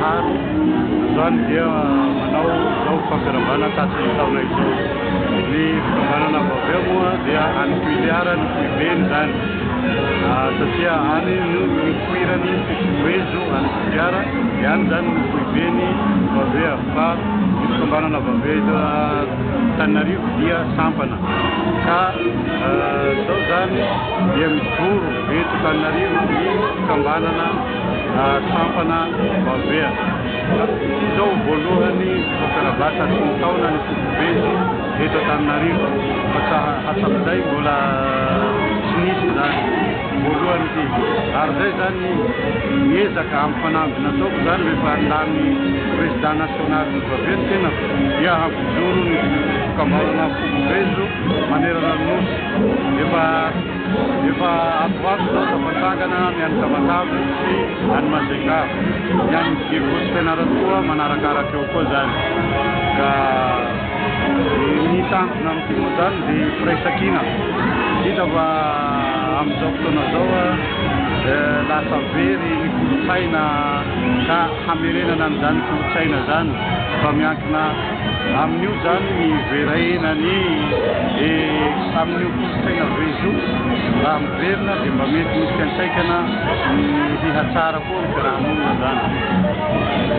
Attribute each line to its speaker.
Speaker 1: Manaharo androany dia manao izao fampiarahabana tratry ny taona izao. Ny fikambanana Vavea moa dia any Toliara ny foibeny izany satria any no nipoiran'ny Fikovezo any Toliara dia any izany no foibeny Vavea fa ny fikambanana Vavea eto Antananarivo dia sampana ka izao izany dia mijoro eto Antananarivo ny fikambanana sampana Vavea. Ity izao voalohany fampiarabasa tratry ny taona ny Fikovezo eto Antananarivo fa hatramin'izay mbola tsy nisy izany, voalohany ity. Ary izay izany miezaka amin'ny fanamby nataoko izany rehefa lany président national ny Vavea ny tenako dia hampijoro ny fikambanana Fikovezo manerana ny Nosy. Efa efa ato ho ato izao tafatsangana ny any Tamatave sy any Majunga. Ny any Diego sy Fianarantsoa manarakaraka eo koa izany. Ka ny tanjona amin'ity moa izany dia firaisankina. Hita fa amin'izao fotoana izao lasa very ny kolontsaina ka hamerenana an'izany kolontsaina izany fa miankina amin'io izany ny hiverenany amin'io kolontsaina vezo raha miverina dia mba mety misy fiantraikana ny hihatsara koa ny fiarahamonina izany.